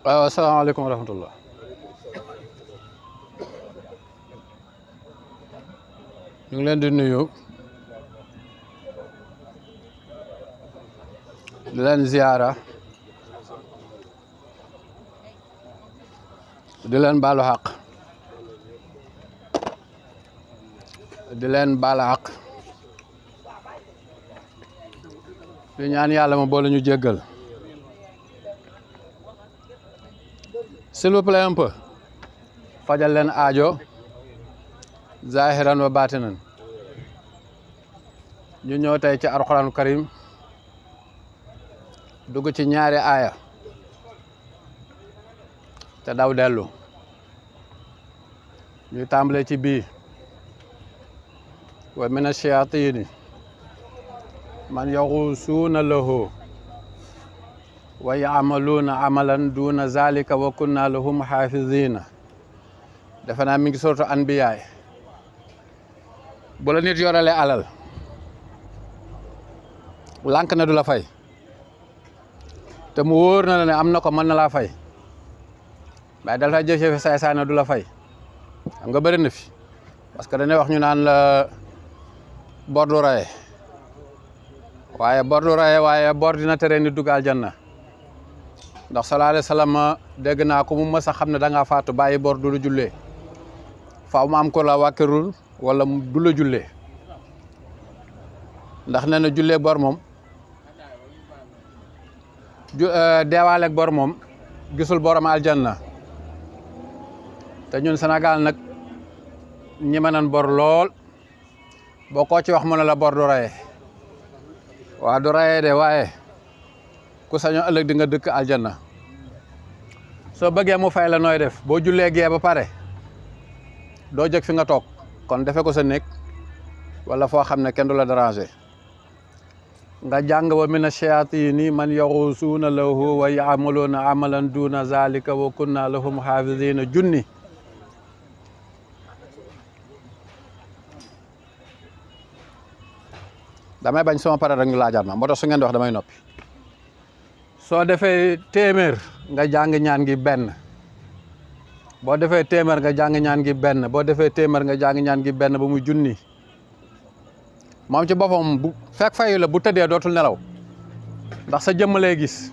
waaw asalaamaaleykum wa rahmatullah. ñu ngi leen di nuyu di leen ziyaara di leen baalu xaq di leen baal xaq di ñaan yàlla ma boole ñu jéggal. S'il vous plaît un peu fajal leen aajo zahiran wa batinan ñu ñëw tey ci alxuraanu karim dugg ci ñaari aaya te daw dellu ñu tàmbale ci bii wa mina shayatini man yaxuusuuna lahu wa yaamaluuna amalan duna zalika wa kunna lahum xaafizina defe naa mi ngi sortu anbiyaay bu la nit yorale alal lànk na du la fay te mu wóor na la ne am na ko mën na laa fay waaye dal ta jëfe fi saay na du la fay xam nga bëri na fi parce que dañuy wax ñu naan la bor du raye waaye bor du raye waaye bor dina tere nit dugg aljanna ndax sallallahu alayhi wa sallam dégg naa ko mu mës a xam ne da ngaa faatu bàyyi bor du la jullee faaw mu am ko la wàkkirul wala du la jullee ndax nee na jullee bor moom deewaaleeg bor moom gisul borom aljanna te ñun Sénégal nag ñi mënan bor lool boo ko ci wax mu ne la bor du raye waa du raye de waaye ku sañoo ëllëg di nga dëkk aljanna soo bëggee mu fay la nooy def boo jullee gee ba pare doo jóg fi nga toog kon defe ko sa néeg wala foo xam ne kenn du la déranger nga jàng wa mina shayatini man yaxuusuuna lahu wa yaamaluuna amalan duna zalika wa kunna lahum xaafizina junni damay bañ sama pare rek ñu laajaat ma moo tax su ngeen di wax damay noppi soo defee téeméer nga jàng ñaan gi benn boo defee téeméer nga jàng ñaan gi benn boo defee téeméer nga jàng ñaan gi benn ba muy junni moom ci boppam bu fekk fayu la bu tëddee dootul nelaw ndax sa jëmm lay gis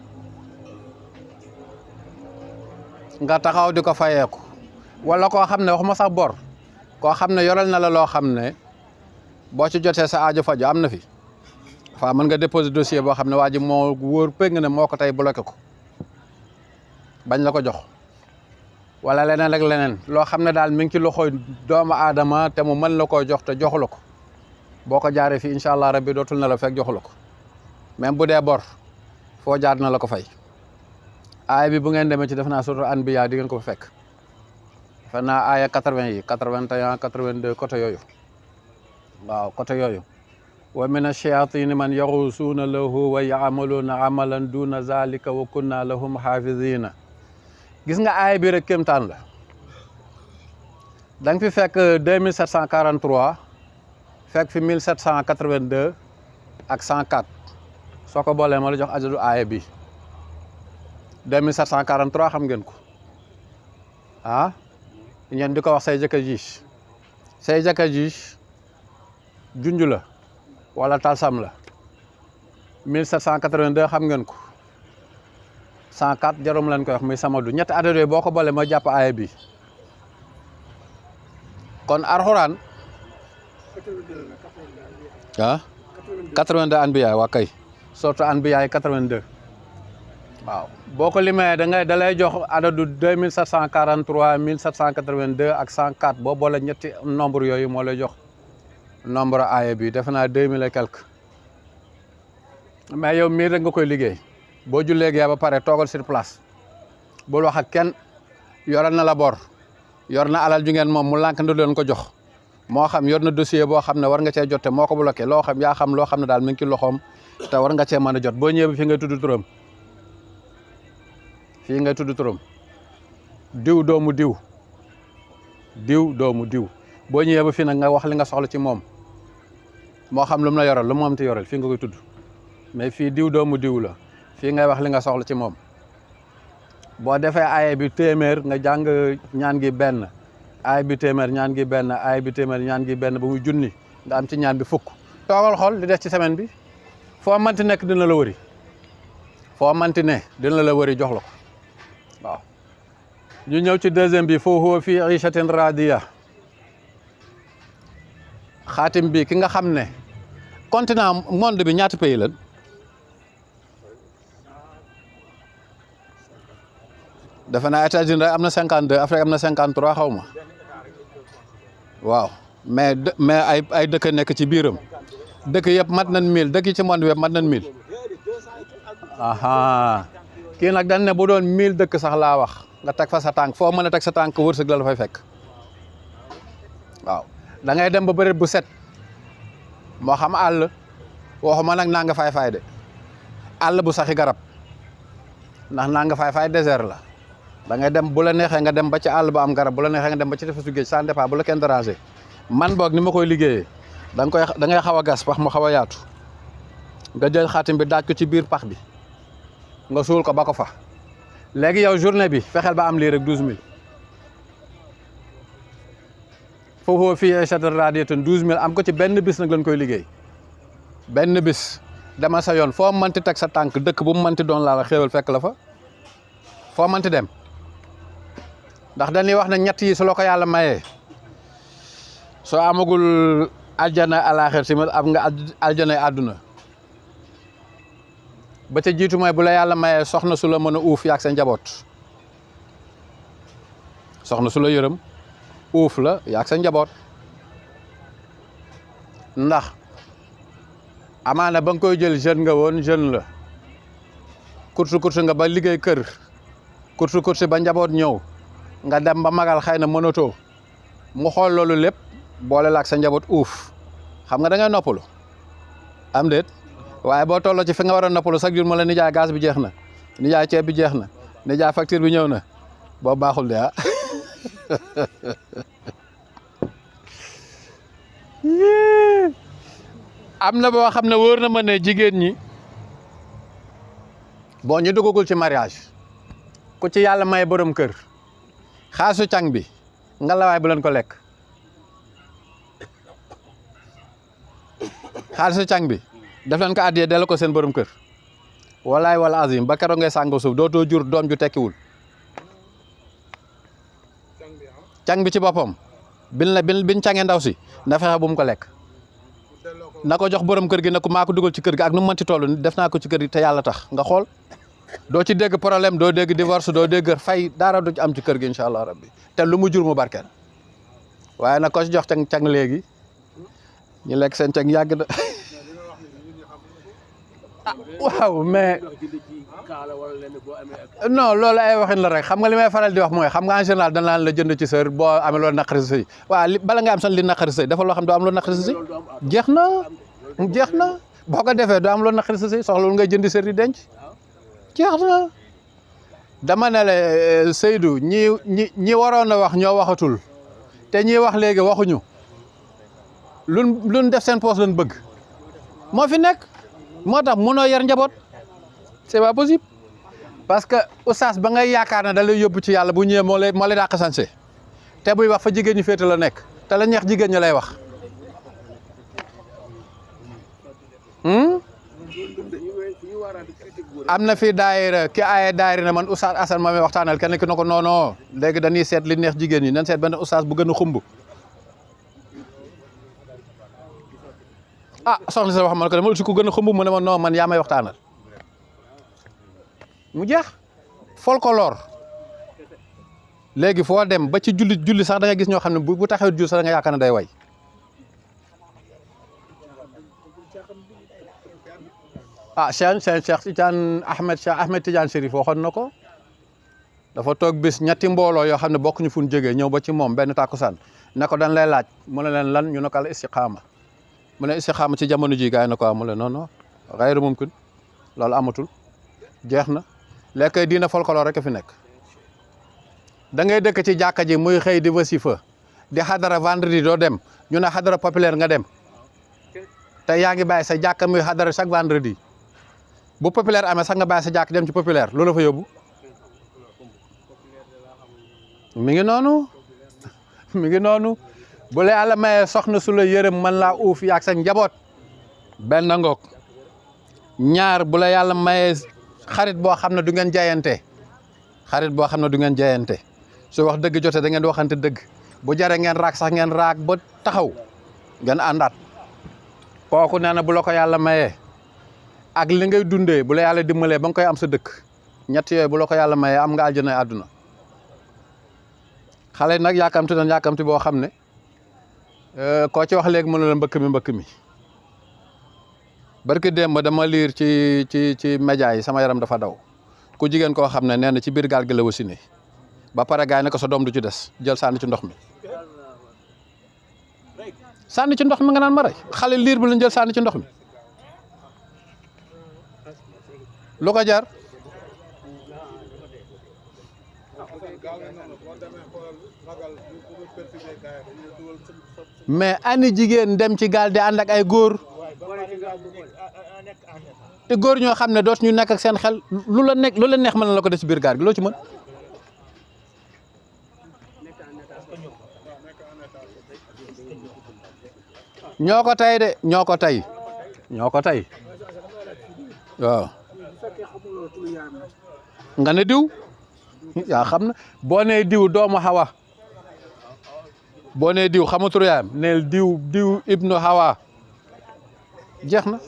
nga taxaw di ko fayeeku wala koo xam ne waxuma sax bor koo xam ne yoral na la loo xam ne boo ci jotee sa aajo faju am na fi fa mën nga déposer dossier boo xam ne waa ji moo wóor péng ne moo ko tey bloqué ko bañ la ko jox wala leneen ak leneen loo xam ne daal mi ngi ci loxoy doomu aadama te mu mën la koo jox te joxu la ko boo ko jaaree fii incha allah rabbi dootul na la fekk joxu la ko même bu dee bor foo jaar na la ko fay. aaya bi bu ngeen demee ci def naa surtout Anbiya di ngeen ko fekk defe naa aaya 80 yi 81 82 côté yooyu waaw côté yooyu. wa mina shayatini man yaxuusuuna lahu wa yaamaluuna amalan duna zalika wa kunna lahum xaafizina gis nga aaya bi rek kéemtaan la da nga fi fekk 2743 fekk fi 1782 ak 104 soo ko boolee ma la jox ajadu aaya bi 2743 xam ngeen ko ah ñeen di ko wax say jëkkër jiis junj la wala talsam la 1782 xam ngeen ko 104 jarum leen koy wax muy samadu ñetti adad yooyu boo ko boole ma jàpp aaya bi kon alxuraan 82 anbiya waa kay surtout anbiya 82 waaw boo ko limee da lay jox adadu 2743 1782 ak 104 boo boole ñetti nombre yooyu moo lay jox nombre aaya bi defe naa 2000 et quelque mais yow mii rek nga koy liggéey boo jullee gee ba pare toogal sur place bul wax ak kenn yoral na la bor yor na alal ju ngeen moom mu lànk ndu leen ko jox moo xam yor na dossier boo xam ne war nga cee jotte moo ko bloqué loo xam yaa xam loo xam ne daal mi ngi ci loxoom te war nga cee mën a jot boo ñëwee fi ngay tudd turam fii ngay tudd turam diw doomu diw boo ñëwee ba fii nag nga wax li nga soxla ci moom moo xam lu mu la yoral lu moom ti yoral fii nga koy tudd mais fii diw doomu diw la fii ngay wax li nga soxla ci moom boo defee aaya bi téeméer nga jàng ñaan gi benn aaya bi téeméer ñaan gi benn aaya bi téeméer ñaan gi benn ba muy junni nga am ci ñaan bi fukk toogal xool li des ci semaine bi foo manti nekk dina la wëri foo manti ne dina la wëri jox la ko waaw ñu ñëw ci deuxième bi fa huwa fi ishatin radiya xaatim bi ki nga xam ne continent monde bi ñaata pays lan defe naa États-Unis rek am na 52 Afrique am na 53 xaw ma waaw mais ay dëkk nekk ci biiram dëkk yëpp mat nañ 1000 dëkk yi ci monde bi yëpp mat nañ 1000 aha kii nag dañ ne bu doon 1000 dëkk sax laa wax nga teg fa sa tànk foo mën a teg sa tànk wërsëg la fay fekk waaw da ngay dem ba bëreet bu set moo xam àll waxuma nag naa nga fay de àll bu saxi garab ndax naa nga fay désert la da ngay dem bu la neexee nga dem ba ci àll ba am garab bu la neexee nga dem ba ci tefesu géej sans départ bu la kenn déranger man boog ni ma koy liggéeyee da ngay xaw a gas pax mu xaw a yaatu nga jël xaatim bi daaj ko ci biir pax bi nga suul ko ba ko fa léegi yow journée bi fexeel ba am lii rek 12000 foofu fii ay château radiaton 12000 am ko ci benn bis nag lañ koy liggéey benn bis dama sa yoon foo mënti teg sa tànk dëkk bu mu mënti doon laa la xéewal fekk la fa foo mënti dem ndax dañuy wax ne ñett yi su la ko yàlla mayee soo amagul aljana alaaxir tamit am nga aljana àdduna ba ca jiitu mooy bu la yàlla mayee soxna su la mën a uuf yaag sa njaboot soxna su la yërëm uuf la yaag sa njaboot ndax amaana ba nga koy jël jeune nga woon jeune la kursu nga ba liggéey kër kursu ba njaboot ñëw nga dem ba magal xëy na mënatoo mu xool loolu lépp boole la ak sa njaboot uuf xam nga da ngay noppalu am déet waaye boo tolloo ci fi nga war a noppalu chaque jour mu la nijaay gaz bi jeex na nijaay ceeb bi jeex na nijaay facture bi ñëw na boo baaxul de am na boo xam ne wóor na ma ne jigéen ñi boo ñu duggagul ci mariage ku ci yàlla may borom kër xaasu càng bi nga la waay bu leen ko lekk xaalisu càng bi def leen ko addiyee delloo ko seen borom kër walaay wala azim ba keroog ngay sàngoo suuf dootoo jur doom ju tekkiwul càng bi ci boppam biñ càngee ndaw si na fexe bu mu ko lekk na ko jox borom kër gi na ko maa ko dugal ci kër gi ak nu mu mënti toll def naa ko ci kër gi te yàlla tax nga xool doo ci dégg problème doo dégg divorce doo dégg fay dara du ci am ci kër gi incha allah rabbi te lu mu jur mu barkeel waaye nag ko ci jox càng léegi ñu lekk seen càng yàgg na waaw mais non loolu ay waxin la rek xam nga li may faral di wax mooy xam nga en général danaa la jënd ci sër boo amee loolu naqari si sëy waaw bala nga am sax li naqari si sëy dafa loo xam doo am loolu naqari si sëy jeex na boo ko defee doo am loolu naqari si sëy soxla ngay jëndi sër di denc jeex na dama ne la Seydou ñi waroon a wax ñoo waxatul te ñi wax léegi waxuñu luñ def seen poos lañ bëgg moo fi nekk moo tax mënoo yar njaboot c'est pas possible parce que oustaz ba ngay yaakaar ne da lay yóbbu ci yàlla bu ñëwee moo lay dàq sanse te buy wax fa jigéen ñi féete la nekk te la ñeex jigéen ñi lay wax am na fii daayira ki aaye daayira ne man oustaz Assane ma may waxtaanal kenn ki na ko non léegi dañuy seet li neex jigéen ñi nañ seet benn oustaz bu gën a xumb soxna si wax man ko dama si ko gën a xumb mu ne ma non man yaa may waxtaanal mu jeex folklore léegi foo dem ba ci julli sax da nga gis ñoo xam ne bu taxawee julli sax da nga yaakaar ne day way Cheikh Ahmed Tidiane Chérif waxoon na ko dafa toog bis ñetti mbooloo yoo xam ne bokkuñu fu ñu jógee ñëw ba ci moom benn tàkkusaan ne ko dañ lay laaj mu ne leen lan ñu ne ko al istiqaama mu ne istiqaama ci jamono ji gaay na ko mu ne non xayru mumkin loolu amatul jeex na léegi diina folklore rek a fi nekk da ngay dëkk ci jàkka ji muy xëy di wasifa di xadara vendredi doo dem ñu ne xadara populaire nga dem te yaa ngi bàyyi sa jàkka muy xadara chaque vendredi bu populaire amee sax nga bàyyi sa jàkk dem ci populaire loolu fa yóbbu mi ngi noonu mi ngi noonu bu la yàlla mayee soxna su la yërëm man laa uuf yaag sa njaboot benn ngoog ñaar bu la yàlla mayee xarit boo xam ne du ngeen jayante xarit boo xam ne du ngeen jayante su wax dëgg jotee da ngeen di waxante dëgg bu jare ngeen raak sax ngeen raak ba taxaw ngeen àndaat kooku nee na bu la ko yàlla mayee ak li ngay dundee bu la yàlla dimbalee ba nga koy am sa dëkk ñett yooyu bu la ko yàlla mayee am nga aljana àdduna xale nag yaakamti nañ yaakamti boo xam ne koo ci wax léegi mënu la mbëkk mi barki démb dama liir ci média yi sama yaram dafa daw ku jigéen koo xam ne nee na ci biir gaal gi la wasine ba pare gaay ne ko sa doom du ci des jël sànni ci ndox mi sànni ci ndox mi nga naan ma rey xale liir bi lañ jël sànni ci ndox mi lu ko jar mais ani jigéen dem ci gaal di ànd ak ay góor te góor ñoo xam ne dootuñu nekk ak seen xel lu la neex mën na la ko def ci biir gaal gi loo ci mën ñoo ko tey de ñoo ko tey waaw nga ne diw yaa xam na boo nee diw doomu Hawa boo nee diw xamatul yaayam neel diw ibnu Hawa jeex na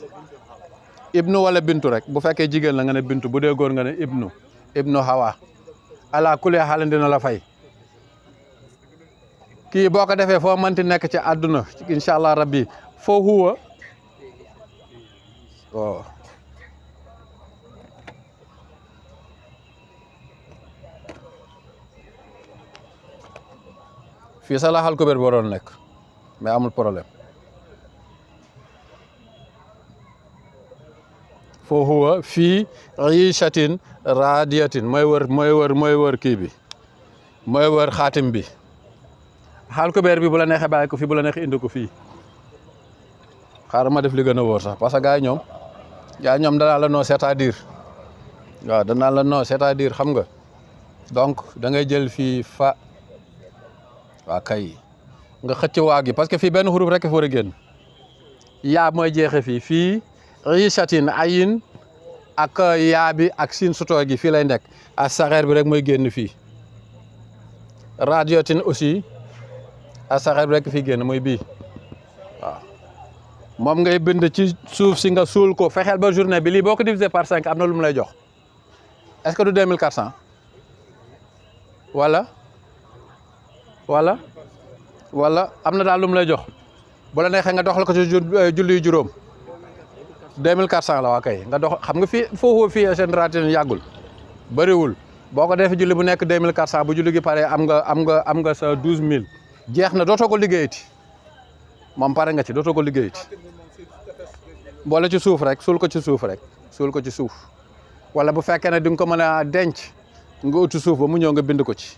ibnu wala bintu rek bu fekkee jigéen la nga ne bintu bu dee góor nga ne ibnu Hawa ala kulli xaal dina la fay kii boo ko defee foo mënti nekk ci àdduna incha allah rabbi foo huwa waaw fii sa laxal kubéer bi waroon nekk mais amul problème foo huwa fii richatin radiyatin mooy wër kii bi mooy wër xaatim bi xaal kubéer bi bu la neexee bàyyi ko fii bu la neexee indi ko fii xaaral ma def li gën a wóor sax parce que gars yi ñoom danaa la non c'est-à-dire waaw danaa la non c'est-à-dire xam nga donc da ngay jël fii fa waa kay nga xëcc waa gi parce que fii benn xuruf rek fa war a génn yaa mooy jeexe fii richatin ayin ak yaa bi ak sin sutoo gi fii lay nekk ak saxeer bi rek mooy génn fii radiotin aussi ak saxeer bi rek fii génn mooy bii waaw moom ngay bind ci suuf si nga suul ko fexeel ba journée bi lii boo ko divisé par 5 am na lu mu lay jox est-ce que du 2400 wala am na daal lu mu lay jox bu la neexee nga doxal ko ci julli juróom 2400 la waa kay nga dox xam nga fii foofu fii seen ratin yàggul bëriwul boo ko defee julli bu nekk 2400 bu julli gi pare am nga sa 12000 jeex na dootoo ko liggéeyati moom pare nga ci dootoo ko liggéeyati boole ci suuf rek suul ko ci suuf wala bu fekkee ne di nga ko mën a denc nga uti suuf ba mu ñëw nga bind ko ci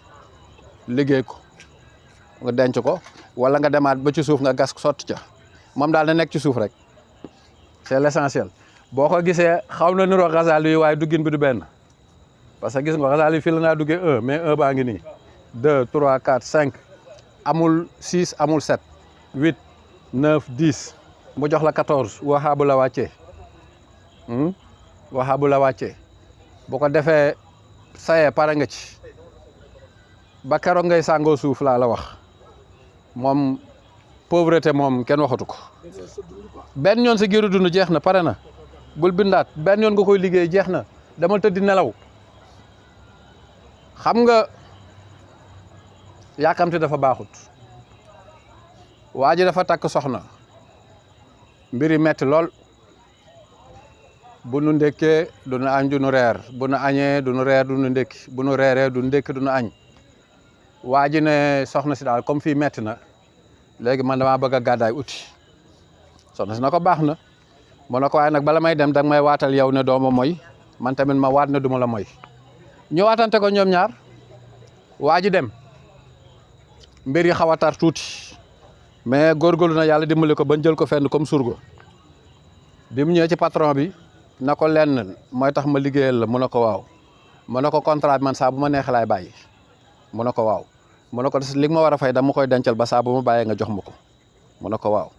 liggéey ko nga denc ko wala nga demaat ba ci suuf nga gas sotti ca moom daal na nekk ci suuf rek c'est l'essentiel boo ko gisee xaw na niroo Ghazali yi waaye duggin bi du benn parce que gis nga Ghazali yi fii la naa duggee 1 mais 1 baa ngi nii 2 3 4 5 amul 6 amul 7 8 9 10 mu jox la 14 waxaabu la wàccee bu ko defee sayee pare nga ci ba keroog ngay sàngoo suuf laa la wax moom pauvreté moom kenn waxatu ko benn yoon sa giiru dund jeex na pare na bul bindaat benn yoon nga koy liggéey jeex na demal tëddi nelaw xam nga yaakamti dafa baaxut waa ji dafa takk soxna mbiri metti lool bu nu ndekkee du nu añ du nu reer bu nu añee du nu reer du nu ndekki bu nu reeree du ndekki du nu añ waa ji ne soxna si daal comme fii metti na léegi man damaa bëgg a gàddaay uti soxna si na ko baax na mu ne ko waaye nag bala may dem danga may waatal yow ne dooma moy man tamit ma waat ne duma la moy ñu waatante ko ñoom ñaar waa ji dem mbir yi xaw a tar tuuti mais góorgóorlu na yàlla dimbali ko bañ jël ko fenn comme surgo bi mu ñëwee ci patron bi na ko lenn mooy tax ma liggéeyal la mu ne ko waaw mu ne ko contrat bi man saa bu ma neexee laay bàyyi mu ne ko waaw mu ne ko li ma war a fay dama koy dencal ba saa bu ma bàyyee nga jox ma ko mu ne ko waaw.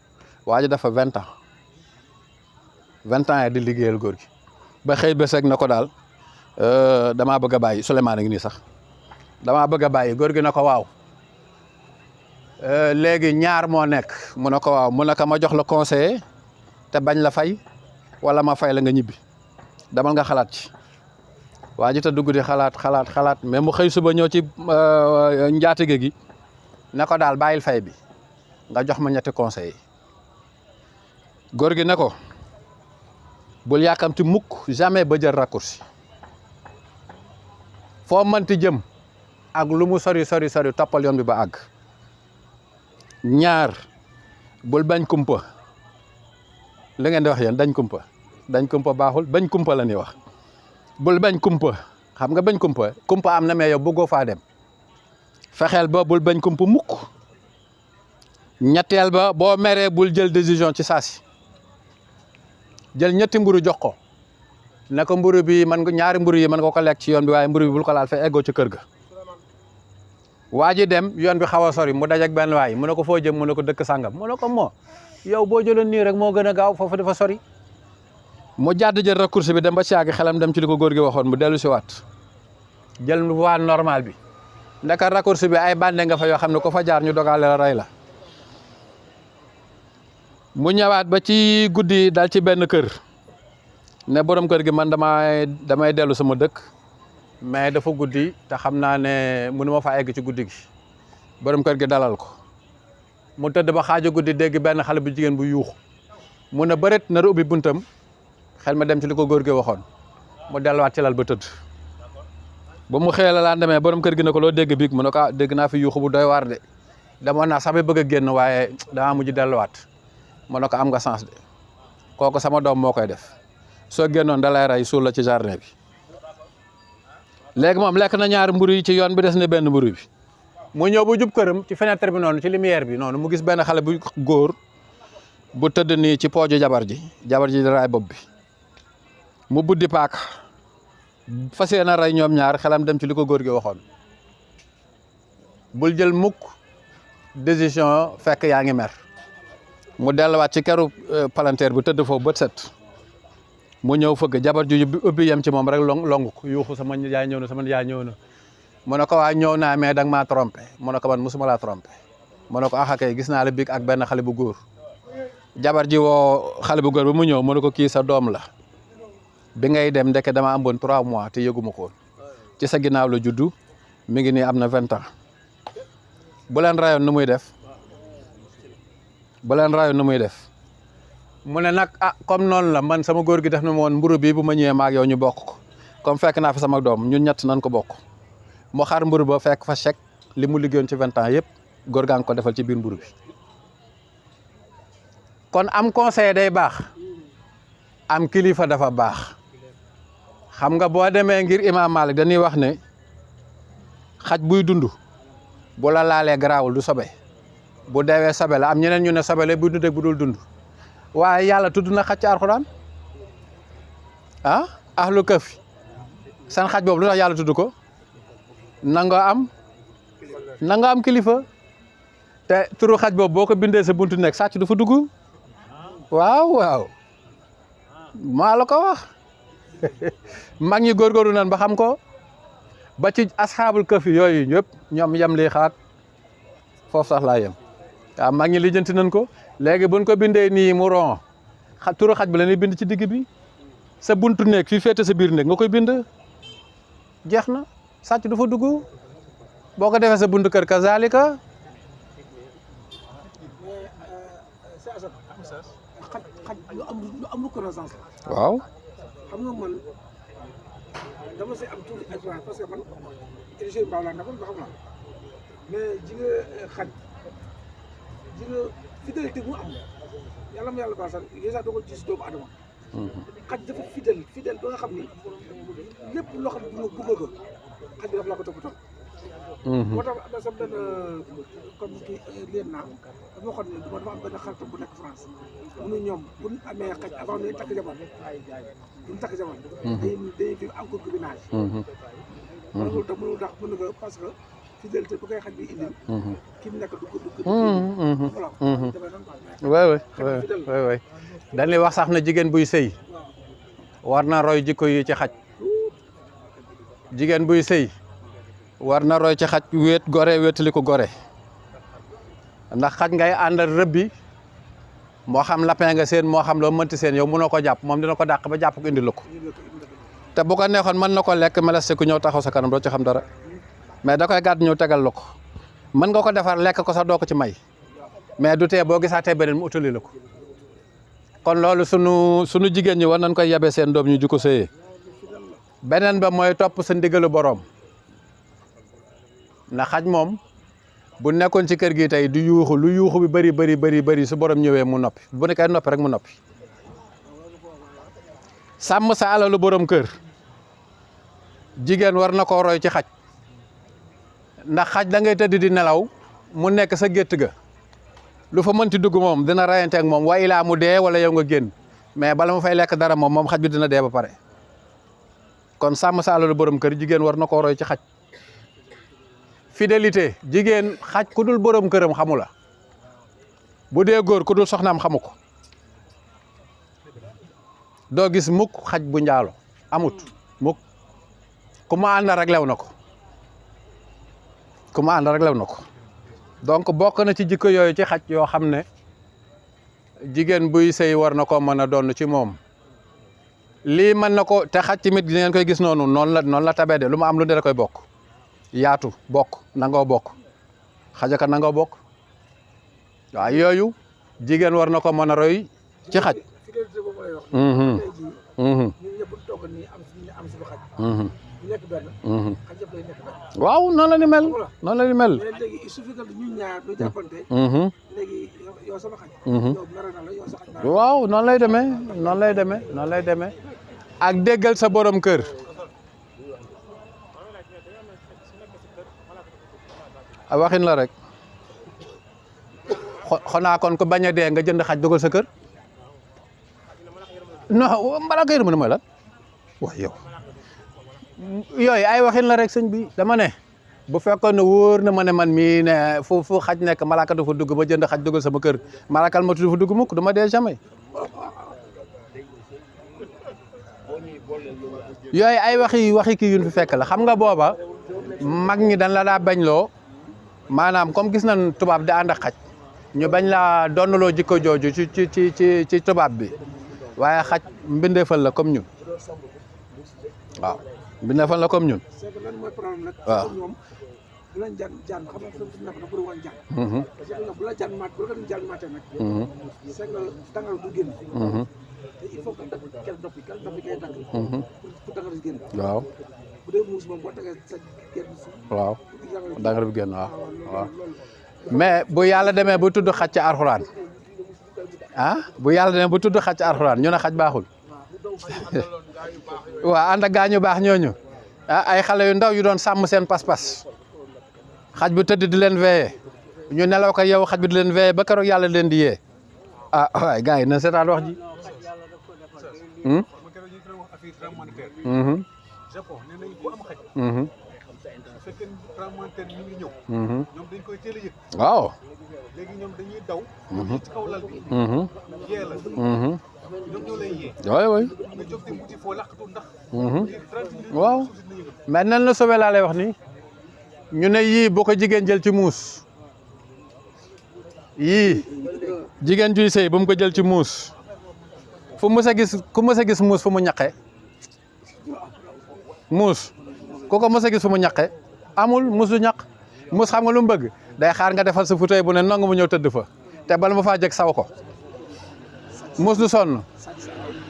waa ji dafa 20 ans 20 ans di liggéeyal góor gi ba xëy bés rek na ko daal damaa bëgg a bàyyi Souleymane a ngi nii sax damaa bëgg a bàyyi góor gi na ko waaw léegi ñaar moo nekk mu ne ko waaw mu ne ko ma jox la conseiller te bañ la fay wala ma fay la nga ñibbi damal nga xalaat ci waa ji te dugg di xalaat mais mu xëy suba ñëw ci njaatige gi ne ko daal bàyyil fay bi nga jox ma ñetti conseil góor gi ne ko bul yàkkamti mukk jamais ba jël raccourci foo mënti jëm ak lu mu sori toppal yoon bi ba àgg ñaar bul bañ kumpa li ngeen di wax yéen dañ kumpa baaxul bañ kumpa la ñuy wax bul bañ kumpa xam nga bañ kumpa am na mais yow bëggoo faa dem fexeel ba bul bañ kumpa mukk ñetteel ba boo meree bul jël décision ci saasi jël ñetti mburu jox ko ne ko mburu bi man ñaari mburu yi man nga ko lekk ci yoon bi waaye mburu bi bul ko laal fee eggoo ci kër ga waa ji dem yoon bi xaw a sori mu daj ak benn waay mu ne ko foo jëm mu ne ko dëkk sàngam mu ne ko moo yow boo jëloon nii rek moo gën a gaaw foofu dafa sori mu jàdd jël raccourci bi dem ba ci àgg xelam dem ci li ko góor gi waxoon mu dellu si waat jël voie normal bi ndaka raccourci bi ay bande nga fa yoo xam ne ko fa jaar ñu dogaale la rey la mu ñëwaat ba ci guddi dal ci benn kër ne borom kër gi man damay dellu sama dëkk mais dafa guddi te xam naa ne mënu ma fa egg ci guddi gi borom kër gi dalal ko mu tëdd ba xaaju guddi dégg benn xale bu jigéen bu yuuxu mu ne bëreet nar a ubbi buntam xel ma dem ci li ko góor gi waxoon mu delluwaat ci lal ba tëdd ba mu xëyee la laan demee borom kër gi ne ko loo dégg biig mu ne ko dégg naa fi yuuxu bu doy waar de demoon naa sax ba bëgg a génn waaye damaa mujj delluwaat mu ne ko am nga sens de kooku sama doom moo koy def soo génnoon da lay rey suul la ci jardin bi léegi moom lekk na ñaari mburu yi ci yoon bi des na benn mburu bi mu ñëw bu jub këram ci fenêtre bi noonu ci lumière bi noonu mu gis benn xale bu góor bu tëdd nii ci pooju jabar ji di raay bopp bi mu buddi paak fas yéene rey ñoom ñaar xelam dem ci li ko góor gi waxoon bul jël mukk décision fekk yaa ngi mer mu delluwaat ci keru palanteer bu tëdd foofu bët set mu ñëw fëgg jabar ju ubbi yem ci moom rek longu ko yuuxu sama yaay ñëw na mu ne ko waa ñëw naa mais danga maa trompé mu ne ko man musuma laa trompé mu ne ko kay gis naa la biig ak benn xale bu góor jabar ji woo xale bu góor ba mu ñëw mu ne ko kii sa doom la bi ngay dem ndeke dama amoon 3 mois te yëguma ko woon ci sa ginnaaw la juddu mi ngi nii am na 20 ans bu leen rayoon nu muy def mu ne nag comme noonu la man sama góor gi def na ma woon mburu bi bu ma ñëwee maag yow ñu bokk ko comme fekk naa fi sama doom ñun ñett nañ ko bokk mu xar mburu ba fekk fa chèque li mu liggéeyoon ci 20 ans yëpp góor gaa ngi ko defal ci biir mburu bi kon am conseil day baax am kilifa dafa baax xam nga boo demee ngir Imam Malik dañuy wax ne xaj buy dund bu la laalee garaawul du sobe bu deewee sobe la am ñeneen ñu ne sobe la buy dund ak bu dul dund waaye yàlla tudd na xaj ci Alxuraan ahlu kahfi seen xaj boobu lu tax yàlla tudd ko nanga am kilifa te turu xaj boobu boo ko bindee sa buntu nekk sàcc du fa dugg waaw maa la ko wax mag ñi góorgóorlu nan ba xam ko ba ci asxaabul kahfi yooyu ñëpp ñoom yem lii xaat foofu sax laa yem waaw mag ñi lijjanti nañ ko léegi buñ ko bindee nii mu ron turu xaj bi la ñuy bind ci digg bi sa buntu nekk fii féete sa biir nekk nga koy bind jeex na sàcc du fa dugg boo ko defee sa buntu kër kazalika xaj lu am reconnaissance la. waaw. xam nga man dama see am tuuti expérience parce que man émission bi baax naa ba xam naa mais ji nga xaj ji nga fidélité bu am yàlla ma yàlla baax sax yéen sax doo ko gis doomu adama. xaj dafa fidèle ba nga xam ni lépp loo xam ne bu bëgg ko xaj bi dafa la ko toppatoo. moo tax am na sa benn comme kii leen naa dafa waxoon ne dafa am benn xaritam bu nekk France mu ne ñoom bu ñu amee xaj avant ñuy takk jabar bu ñu takk jabar day fi en concubinage. loolu tax mënul tax mën nga parce que fidélité bu koy xaj bi indil ki mu nekk du ko voilà oui dañuy wax sax na jigéen buy sëy war na roy jikko yi ci xaj jigéen buy sëy war na roy ci xaj wéet gore wéetali ko gore ndax xaj ngay àndal rëbbi moo xam lapin nga seen moo xam loo mënti seen yow mënoo ko jàpp moom dina ko dàq ba jàpp ko indi la ko te bu ko neexoon mën na ko lekk meleste ku ñëw taxaw sa kanam doo ci xam dara mais da koy gàdd ñëw tegal la ko mën nga ko defar lekk ko sax doo ko ci may mais du tee boo gisaatee beneen mu utali la ko kon loolu sunu jigéen ñi war nañ koy yabe seen doom ñu ju ko sëyee beneen ba mooy topp sa ndigalu boroom na xaj moom bu nekkoon ci kër gi tey du yuuxu lu yuuxu bi bëri su borom ñëwee mu noppi bu nekkee noppi rek mu noppi sàmm sa alalu borom kër jigéen war na koo roy ci xaj ndax xaj da ngay tëdd di nelaw mu nekk sa gétt ga lu fa mënti dugg moom dina rayante ak moom wa ilaa mu dee wala yow nga génn mais bala mu fay lekk dara moom xaj bi dina dee ba pare kon sàmm sa alalu borom kër jigéen war na koo roy ci xaj fidélité jigéen xaj ku dul borom këram xamu la bu dee góor ku dul soxnaam xamu ko doo gis mukk xaj bu njaalo amut mukk ku ma ànd rek lew na ko donc bokk na ci jikko yooyu ci xaj yoo xam ne jigéen buy sëy war na ko mën a doon ci moom lii mën na ko te xaj tamit di ngeen koy gis noonu la tabee de lu ma am lu ne da koy bokk yaatu bokk nangoo bokk xajaka nangoo bokk waaw yooyu jigéen war na ko mën a roy ci xaj fidélité boobu lay wax tey jii ñun ñëpp togg nii am suñu xaj ñu nekk benn xaj yëpp day nekk benn waaw noonu la ni mel mais léegi il suffit que ñun ñaar du jàppante léegi yow sama xaj yow mere na la yow sa xaj waaw noonu lay demee ak déggal sa borom kër a waxin la rek xanaa kon ko bañ a dee nga jënd xaj dugal sa kër non malaka yërmande mooy lan wax yow yooyu ay waxin la rek sëñ bi dama ne bu fekkoon ne wóor na ma ne man mii ne fu xaj nekk malaka dafa dugg ba jënd xaj dugal sama kër malakal ma du fa dugg mukk du ma dee jamais yooyu ay waxi kii yun fi fekk la xam nga booba mag ñi dañ la daa bañ loo maanaam comme gis nañ tubaab di ànd ak xaj ñu bañ laa donnaloo jikko jooju ci tubaab bi waaye xaj mbindeefal la comme ñun waaw mbindeefal la comme ñun. c'est que lan mooy problème nag. waaw ñoom bu leen jaan xam nga fi nekk dafa bëri woon jaan. parce que bu la jaan maat bu la ko jaan maatee nag. c'est que dangal du génn. te il faut que kel doppi ngay dagg. pour dangal di génn. waaw bu dee muus moom boo tegee sa génn si. waaw dangal bi génn waaw. mais bu yàlla demee bu tudd xaj ci alxuraan bu yàlla demee bu tudd xaj ci alxuraan ñu ne xaj baaxul waaw ànd ak gaañu baax ñooñu ay xale yu ndaw yu doon sàmm seen pas-pas xaj bu tëdd di leen veillé ñu nelaw ko yow xaj bi di leen veillé ba keroog yàlla leen di yee waay gars yi na seetaan wax ji. Japon nee nañ ku am xaj. su fekkee tremblement de terre mi ngi ñëw. ñoom dañ koy teel a yëg. waaw. léegi ñoom dañuy daw. ci kaw lal bi. yee la. ñoom ñoo lay yee. waay. nga jóg di wuti foo laqatu ndax. waaw mais nan la sauvé laa lay wax ni ñu ne yii boo ko jigéen jël ci muus yii jigéen juy sëy bu mu ko jël ci muus fu mës a gis ku mës a gis muus fu mu ñaqe muus ku ko mës a gis fu mu ñaqe amul muus du ñaq muus xam nga lu mu bëgg day xaar nga defal sa fauteuil bu ne nangu mu ñëw tëdd fa te bala ma faa jëg saw ko muus du sonn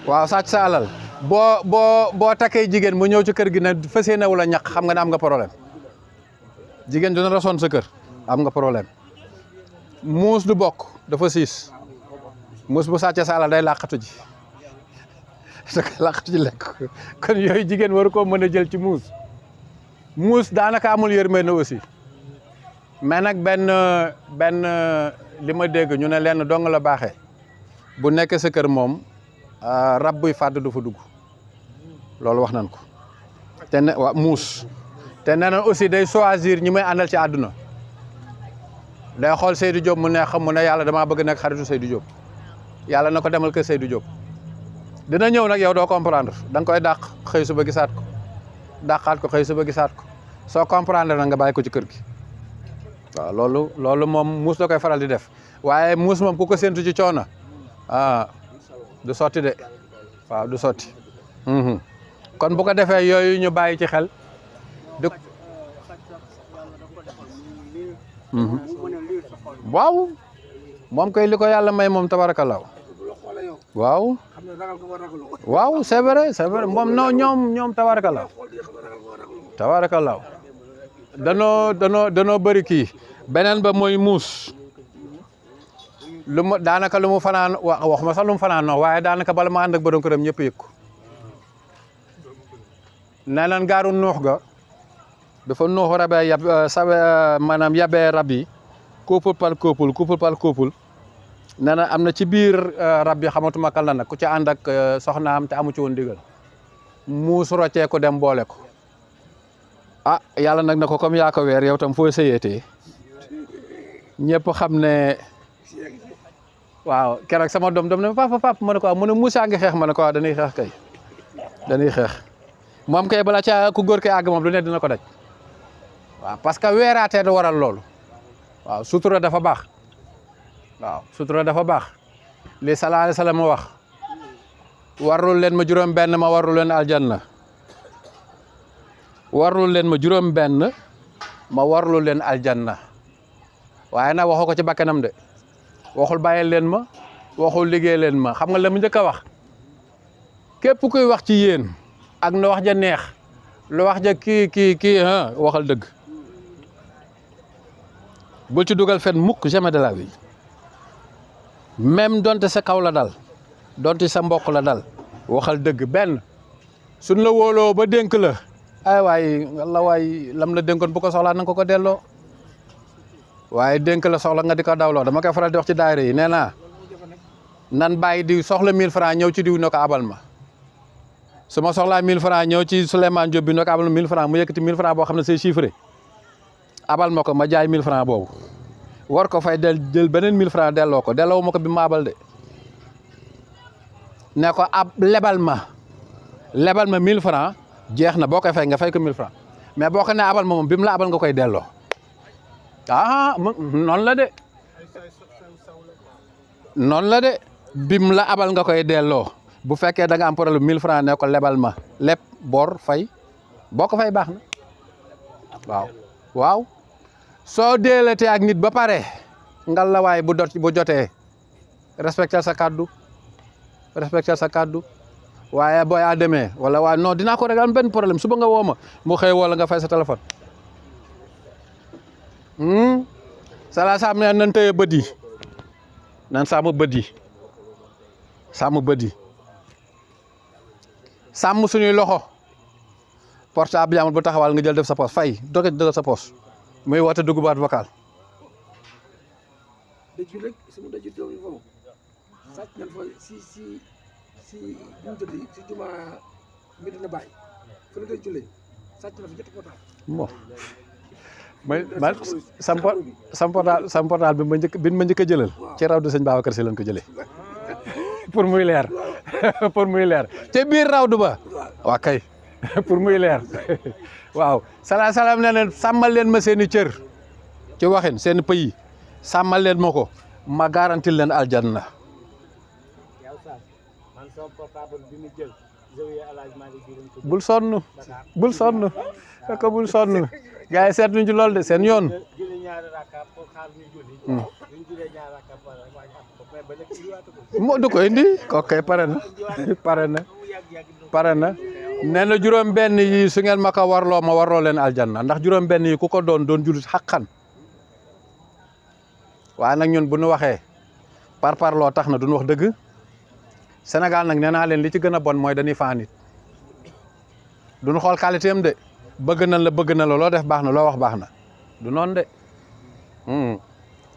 waaw sàcc sa alal boo takkee jigéen mu ñëw ci kër gi ne fas yéene wala ñaq xam nga ne am nga problème jigéen du na la sonn sa kër am nga problème muus du bokk dafa siis muus bu sàccee sa alal day làqatu ji da koy làqatu ji lekk kon yooyu jigéen waru koo mën a jël ci muus muus daanaka amul yërmande aussi mais nag benn li ma dégg ñu ne lenn dong la baaxee bu nekkee sa kër moom rab buy fàdd du fa dugg loolu wax nañ ko te ne waa muus te nee na aussi day choisir ñi may àndal ci àdduna day xool Seydou Diop mu neex mu ne yàlla damaa bëgg nekk xaritu Seydou Diop yàlla na ko demal kër Seydou Diop dina ñëw nag yow doo comprendre da nga koy dàq xëy suba gisaat ko dàqaat ko xëy suba gisaat ko soo comprendre nag nga bàyyi ko ci kër gi waaw loolu moom muus da koy faral di def waaye muus moom ku ko séntu ci coono du sotti de waaw du sotti kon bu ko defee yooyu ñu bàyyi ci xel du waaw moom koy li ko yàlla may moom tabarakallaahu waaw waaw c'est vrai moom non ñoom tabarakallaahu danoo bëri kii beneen ba mooy muus daanaka lu mu fanaan wax ma sax lu mu fanaan non waaye daanaka bala ma ànd ak borom këram ñëpp yëg ko nee nan gaaru nuux ga dafa nuux rabee maanaam yabee rab yi couple par couple nee na am na ci biir rab yi xamatuma kan la nag ku ci ànd ak soxnaam te amu ci woon digal muus roccee ko dem boole ko yàlla nag na ko comme yaa ko weer yow tam foo sëyeetee ñëpp xam ne waaw keroog sama doom ne papa ma ne ko mu ne muus yaa ngi xeex ma ne ko dañuy xeex kay dañuy xeex moom kay bala ca ku góor kay àgg moom lu ne dina ko daj waaw parce que weeraatee da waral loolu waaw sutura dafa baax li sallallahu alayhi wa sallam wax warul leen ma juróom benn ma warul leen aljanna warul leen ma juróom benn ma warlu leen aljanna waaye nag waxoo ko ci bakkanam de waxul bàyyi leen ma waxul liggéey leen ma xam nga la mu njëkk a wax képp kuy wax ci yéen ak na wax ja neex lu wax ja kii waxal dëgg bul ci dugal fen mukk jamais de la vie même donte sa kaw la dal donte sa mbokk la dal waxal dëgg benn suñ la wóoloo ba dénk la ay waay lam la dénkoon bu ko soxlaa na nga ko delloo waaye dénk la soxla nga di ko dawloo dama koy faral di wax ci daayira yi nee naa nan bàyyi di soxla 1000 francs ñëw ci diw ne ko abal ma su ma soxlaa 1000 francs ñëw ci Souleymane Diop bi ne ko abal ma 1000 francs mu yëkkati 1000 francs boo xam ne c'est chiffré abal ma ko ma jaay 1000 francs boobu war ko fay jël beneen 1000 francs delloo ko delloo ma ko bi ma abal de ne ko lebal ma 1000 francs jeex na boo koy fay nga fay ko 1000 francs mais boo ko ne abal ma moom bi mu la abal nga koy delloo noonu la de bim la abal nga koy delloo bu fekkee da nga am problème 1000 francs ne ko lebal ma leb bor fay boo ko fay baax na waaw soo deelatee ak nit ba pare ngal la waay bu jotee respecter sa kàddu waaye boo yaa demee wala waaye non dinaa ko régler am benn problème suba nga woo ma mu xëy wala nga fay sa téléphone salaam ne nan tëye bët yi nan sàmm bët yi sàmm suñuy loxo portable yamul bu taxawal nga jël def sa poche fay doge dëgg sa poche muy woote dugg baat vocal dëj rek sama dëj doom yi foofu sàcc nañ fa si buñu tëdd si juma Medina Baye fa la koy jullee sàcc na fa ñetti portable bon man sam portable bi ma njëkk a jëlal ci raw du sëñ Babacar Si lañ ko jëlee pour muy leer te biir rawdu ba waa kay pour muy leer waaw salaam ne leen sàmmal leen ma seeni cër ci waxin seeni pays sàmmal leen ma ko ma garantil leen aljanna bul sonn gars yi seetluñ ci loolu de seen yoon moo du ko indi kooku kay pare na nee na juróom benn yi su ngeen ma ko warloo ma warloo leen aljanna ndax juróom benn yi ku ko doon julit xaqan waaye nag ñun bu ñu waxee parloo tax na duñ wax dëgg Sénégal nag nee naa leen li ci gën a bon mooy dañuy faa nit duñ xool qualité am de bëgg na la loo def baax na loo wax baax na du noonu de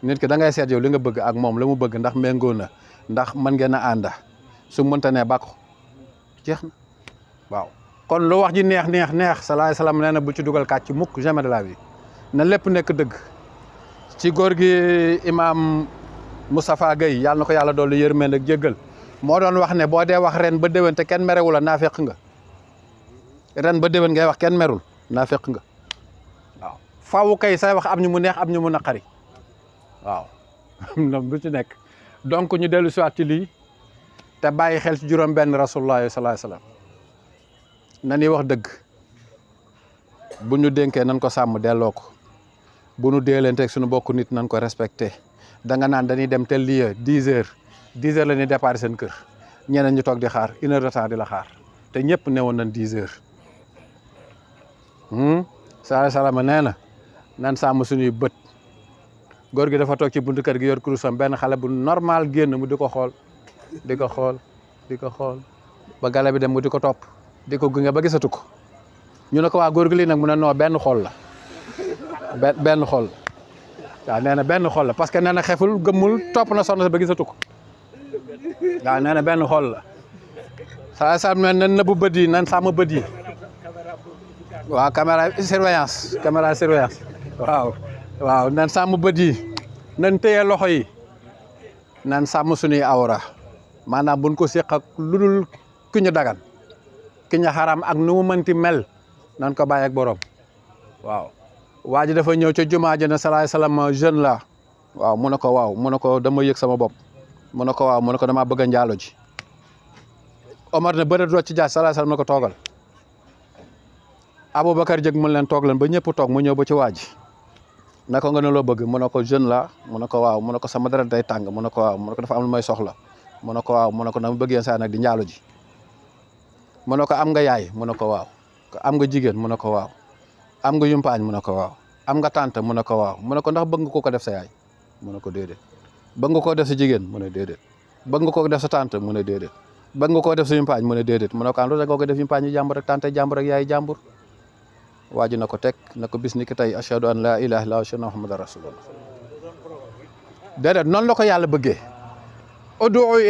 nit ki da ngay seet yow li nga bëgg ak moom la mu bëgg ndax méngoo na ndax mën ngeen a ànda su mënta ne bàkko jeex na waaw kon lu wax ji neex salaay salaam nee na bu ci dugal kàcc mukk jamais de la vie na lépp nekk dëgg ci góor gi imaam Moustapha Gueye yàlla na ko yàlla doolu yërmande ak jéggal moo doon wax ne boo dee wax ren ba déwén te kenn merewu la naafeq nga ren ba déwén ngay wax kenn merul naafeq nga waaw faaw kay say wax am ñu mu neex am ñu mu naqari waaw bu ci nekk donc ñu dellu siwaat ci lii te bàyyi xel ci juróom benn rasulullah sallallahu alayhi wasallam na ñuy wax dëgg bu ñu dénkee nan ko sàmm delloo ko bu ñu déelanteeg suñu bokk nit nan ko respecté da nga naan dañuy dem tel lieu 10 heures la ñuy départ seen kër ñeneen ñu toog di xaar 1 heure de temps di la xaar te ñëpp newoon nañ 10 heures sallallahu alayhi wasallam nee na nan sàmm suñuy bët góor gi dafa toog ci buntu kër gi yor kurusam benn xale bu normal génn mu di ko xool di ko xool ba gala bi dem mu di ko topp di ko gunge ba gisatu ko ñu ne ko waa góor gi lii nag mu ne non benn xool la benn xool waaw nee na benn xool la parce que nee na xeful gëmmul topp na soxna ba gisatu ko waaw nee na benn xool la saa saa ne nan nëbbu bët yi nan sàmm bët yi waaw caméra surveillance waaw nan sàmm bët yi nan téye loxo yi nan sàmm suñuy awra maanaam buñ ko séq ak lu dul ki ñu dagan ki ñu xaram ak nu mu mënti mel nan ko bàyyi ak borom waaw waa ji dafa ñëw ca jumaa ji ne salaay salaam jeune la waaw mu ne ko waaw mu ne ko dama yëg sama bopp mu ne ko waaw mu ne ko damaa bëgg a njaalo ji Omar ne bëre doo ci jaas salaay salaam ne ko toogal Aboubacar jëg mun leen toog leen ba ñëpp toog mu ñëw ba ci waa ji naka nga ne loo bëgg mu ne ko jeune la mu ne ko waaw mu ne ko sama deret day tàng mu ne ko waaw mu ne ko dafa am lu may soxla mu ne ko waaw mu ne ko dama bëgg yéen saa nag di njaalo ji mu ne ko am nga yaay mu ne ko waaw am nga jigéen mu ne ko waaw am nga yumpaañ mu ne ko waaw am nga tante mu ne ko waaw mu ne ko ndax bëgg nga ko def sa yaay mu ne ko déedéet bëgg nga koo def sa jigéen mu ne déedéet bëgg nga koo def sa tante mu ne déedéet bëgg nga koo def sa yumpaañ mu ne déedéet mu ne ko lu tax nga ko def yumpaañ yi jàmbur ak tante jàmbur ak yaay jàmbur waa ji na ko teg na ko bis ni ki tey ashhadu an la ilaha illallah wa ashhadu anna muhammadan rasulullah déedéet noonu la ko yàlla bëggee ud'u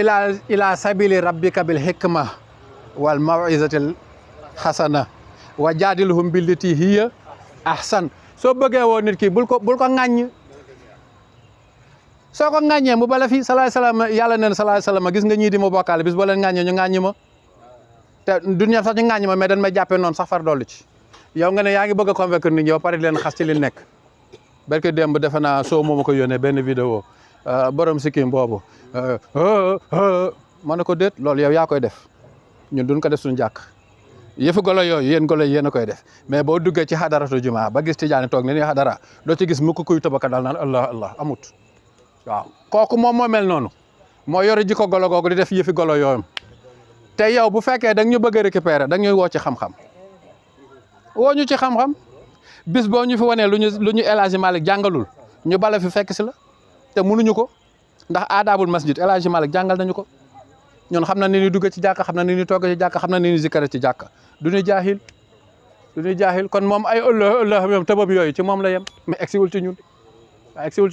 ila sabili rabbika bil hikma wal maw'izatil hasana wa jaadilhum billati hiya ahsan soo bëggee woo nit ki bul ko ŋàññ soo ko ŋàññee mu bala fi salaay salaam yàlla neen salaay salaam gis nga ñii di ma bokkaale bis boo leen ŋàññee ñu ŋàññi ma te du ñu sax ñu ŋàññi ma mais dañ may jàppee noonu sax far dolli ci yow nga ne yaa ngi bëgg a convaincre nit ñi ba pare di leen xas ci li nekk barke démb defe naa soo moo ma ko yónnee benn vidéo borom sikkim boobu ma ne ko déet loolu yow yaa koy def ñun duñ ko def suñu jàkk yëfu golo yooyu yéen golo yéen a koy def mais boo duggee ci xadaratu jumaa ba gis tijaani toog ne ni xadara doo ci gis mukk kuy tëbaka dal naan allah allah amut waaw kooku moom moo mel noonu moo yore jikko golo googu di def yëfi golo yooyu te yow bu fekkee da nga ñu bëgg a récupérer da nga ñuy woo ci xam-xam woo ñu ci xam-xam bis boo ñu fi wanee lu ñu El Hadji Malick jàngalul ñu bala fi fekk si la te mënuñu ko ndax aadaabul masjid El Hadji Malick jàngal nañu ko ñun xam na ni ñu dugg ci jàkka xam na ni ñu togg ci jàkka xam na ni ñu zikkare ci jàkka du ñu jaahil kon moom ay ëllëg ñoom tëbëb yooyu ci moom la yem mais egsiwul ci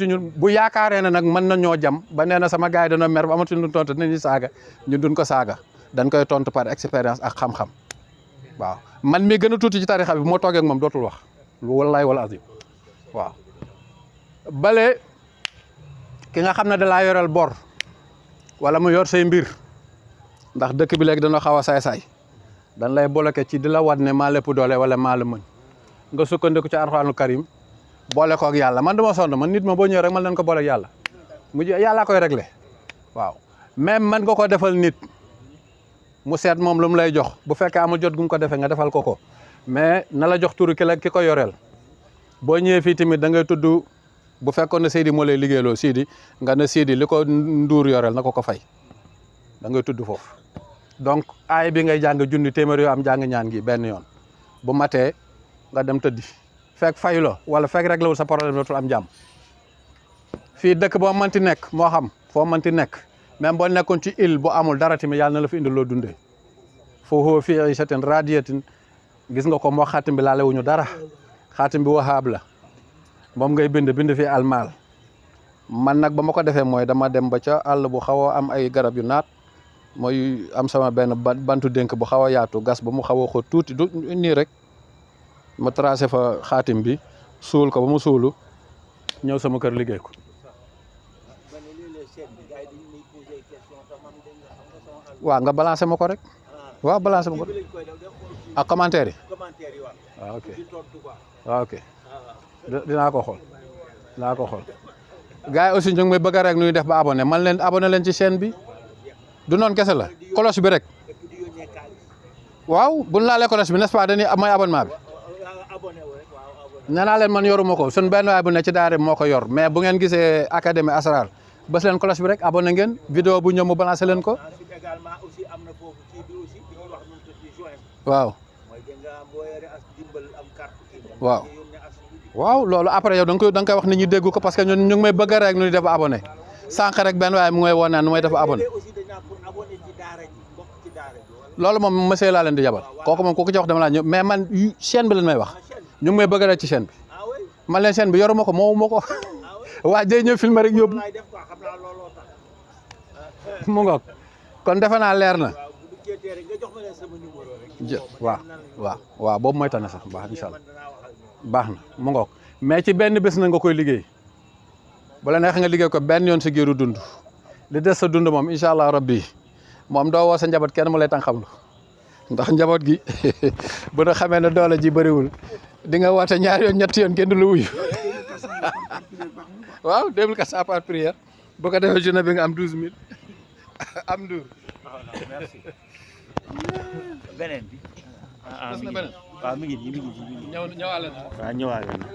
ñun bu yaakaaree ne nag mën na ñoo jam ba nee na sama gars yi dana mer ba amatuñu lu tontu dinañu saaga ñun duñ ko saaga dañ koy tontu par expérience ak xam-xam waaw man mi gën a tuuti ci tarixa bi moo toogee ak moom dootul wax lu wallaay wala azim waaw bale ki nga xam ne da laa yoral bor wala mu yor say mbir ndax dëkk bi léegi dana xaw a saay-saay dañ lay bloqué ci di la wat ne maa lépp doole wala maa la mën nga sukkandiku ci alxuraanul karim boole ko ak yàlla man duma sonn man nit ma boo ñëwee rek man leen ko boole ak yàlla mu yàllaa koy réglé waaw même man nga ko defal nit mu seet moom lu mu lay jox bu fekkee amul jot gu mu ko defee nga defal ko mais na la jox turu ki ko yoreel boo ñëwee fii tamit da ngay tudd bu fekkoon ne Seydi moo lay liggéeyloo Seydi nga ne Seydi li ko Nduur yoreel na ko fay da ngay tudd foofu donc aay bi ngay jàng junni téeméer yoo am jàng ñaan gi benn yoon bu matee nga dem tëddi fekk fayuloo wala fekk réglé wul sa problème dootul am jàmm fii dëkk boo mënti nekk moo xam foo mënti nekk même boo nekkoon ci île bu amul dara tamit yàlla na la fi indi loo dundee foo fii ay certain radiatin gis nga ko moo xaatim bi laale wuñu dara xaatim bi wahaab la moom ngay bind fii almaal man nag ba ma ko defee mooy dama dem ba ca àll bu xaw a am ay garab yu naat mooy am sama benn bantu dénk bu xaw a yaatu gas ba mu xaw a xóot tuuti du nii rek ma tracé fa xaatim bi suul ko ba mu suulu ñëw sama kër liggéey ko. waaw nga balancé ma ko rek waaw balancé ma ko ak commentaire yi waaw ok waaw ok dinaa ko xool gars yi aussi ñu ngi may bëgg rek nuy def ba abonné man leen abonné leen ci chaîne bi du noonu kese la cloche bi rek waaw bu ñu laalee cloche bi n'est-ce pas dañuy may abonnement bi nee naa leen man yoruma ko suñ benn waay bu ne ci daara moo ko yor mais bu ngeen gisee académie Asrar bës leen cloche bi rek abonné ngeen vidéo bu ñëw mu balancé leen ko waaw waaw waaw loolu après yow da nga koy wax nit ñi dégg ko parce que ñun ñu ngi may bëgg rek nu def abonné sànq rek benn waaye mu ngay woon naan nu may def abonné loolu moom monsieur laa leen di yabal kooku moom kooku ci wax dama laa ñëw mais man chaîne bi lañ may wax ñu ngi may bëgg rek ci chaîne bi man leen chaîne bi yoruma ko moomu ma ko waa day ñëw filmer rek yóbbu mu ngoog kon defe naa leer na waaw boobu mooy tane sax baax incha allah baax na mu ngoog mais ci benn bés na nga koy liggéey bu la neex nga liggéey ko benn yoon si giiru dund li des sa dund moom incha allah rabbi moom doo woo sa njaboot kenn mu lay tàng xam lu ndax njaboot gi bu na xamee ne doole ji bëriwul di nga woote ñaari yoon ñetti yoon kenn du la wuyu waaw 2400 par prière bu ko defee journée bi nga am 12000 am nduur merci beneen bi waaw mi ngi ñëwaale na ñëwaale na